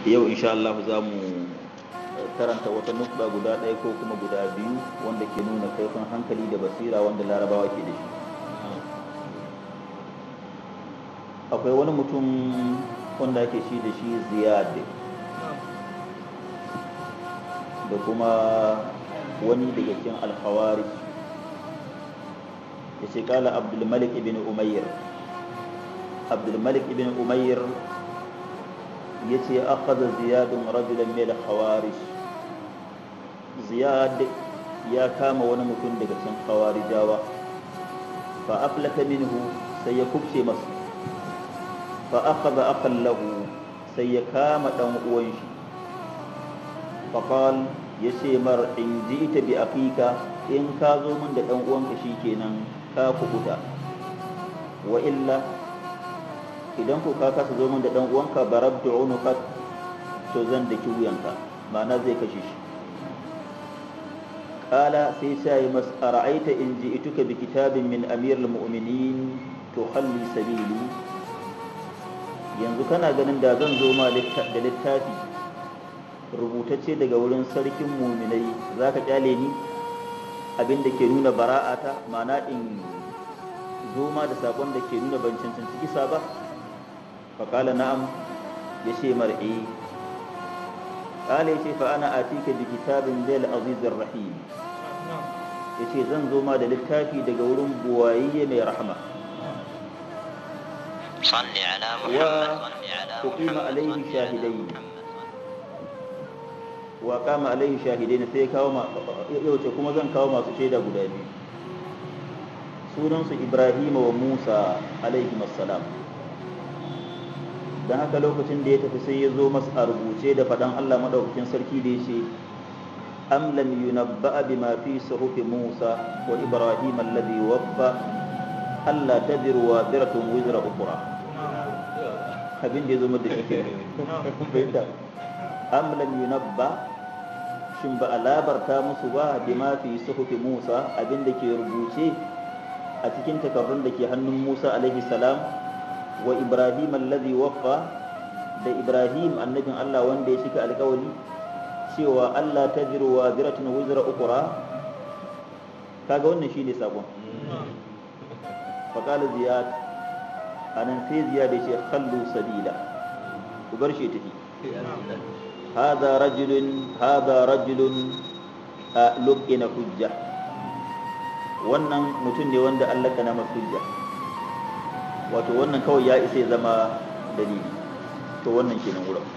Yau insha Allah za mu karanta wata nukta guda ɗaya ko kuma guda biyu wanda ke nuna kaifin hankali da basira wanda Larabawa ke da shi. Akwai wani mutum wanda ake shi da shi Ziyad, da kuma wani daga cikin alkhawarij. Ya ce kala Abdulmalik ibn Umayr, Abdulmalik ibn Umayr ya ce akhadha Ziyadun rajulan min al-khawarij. Ziyad ya kama wani mutum daga cikin khawarijawa, fa aflata minhu, sai ya kubce masa, fa akhadha akhan lahu, sai ya kama dan uwan shi. Fa qal, yace mar in ji'ta bi akika, in ka zo min da dan uwanka shikenan ka kubuta, wa illa idan ko ka kasa zo min da dan uwanka barabtu unuqak, to zan daki wuyanka, ma'ana zai kashe shi. Qala, sai sai mas ara'aita in ji'tuka bi kitabin min amiril mu'minin tukhalli sabili, yanzu kana ganin da zan zo ma da littafi rubutacce daga wurin sarkin muminai zaka kyale ni? Abin da ke nuna bara'ata, ma'ana in zo ma da sakon da ke nuna ban cancanci kisa ba. Faƙala na'am, ya ce mar'i. Ƙala, ya ce fa ana atika bi kitabin bil azizir rahim, ya ce zan zo ma da littafi daga wurin buwayayye mai rahama. صل على wa محمد، صل على uqima محمد، alaihi صل على shahidain محمد. Wa qama alaihi shahidain, sai ya kawo ma yau ce kuma zan kawo masu shaida guda biyu, sunansu Ibrahim wa Musa alaihi assalam. Dan haka lokacin da ya tafi sai ya zo masa a rubuce da faɗan Allah madaukakin sarki da ya ce am lam yunabba'a bima fi suhufi Musa wa Ibrahim alladhi waffa alla tadiru waziratun wizra ukhra. Abin da ya zo mata shi kenan. Fahimta? Am lam yunabba, shin ba a labarta musu ba, bima fi suhufi Musa, abin da ke rubuce a cikin takardun da ke hannun Musa alaihi salam, wa Ibrahim alladhi waffa, da Ibrahim annabin Allah wanda ya shika alkawali cewa Allah taziru waziratun wizra ukhra. Kaga wannan shine sakon. Faqala Ziyad, anan sai Ziyad ya ce khallu sabila, ku bar shi ya tafi. Hadha rajulun luqina hujja, wannan mutum ne wanda Allah kana masa hujja, wato wannan kawai ya isa ya zama dalili. To wannan kenan wurin.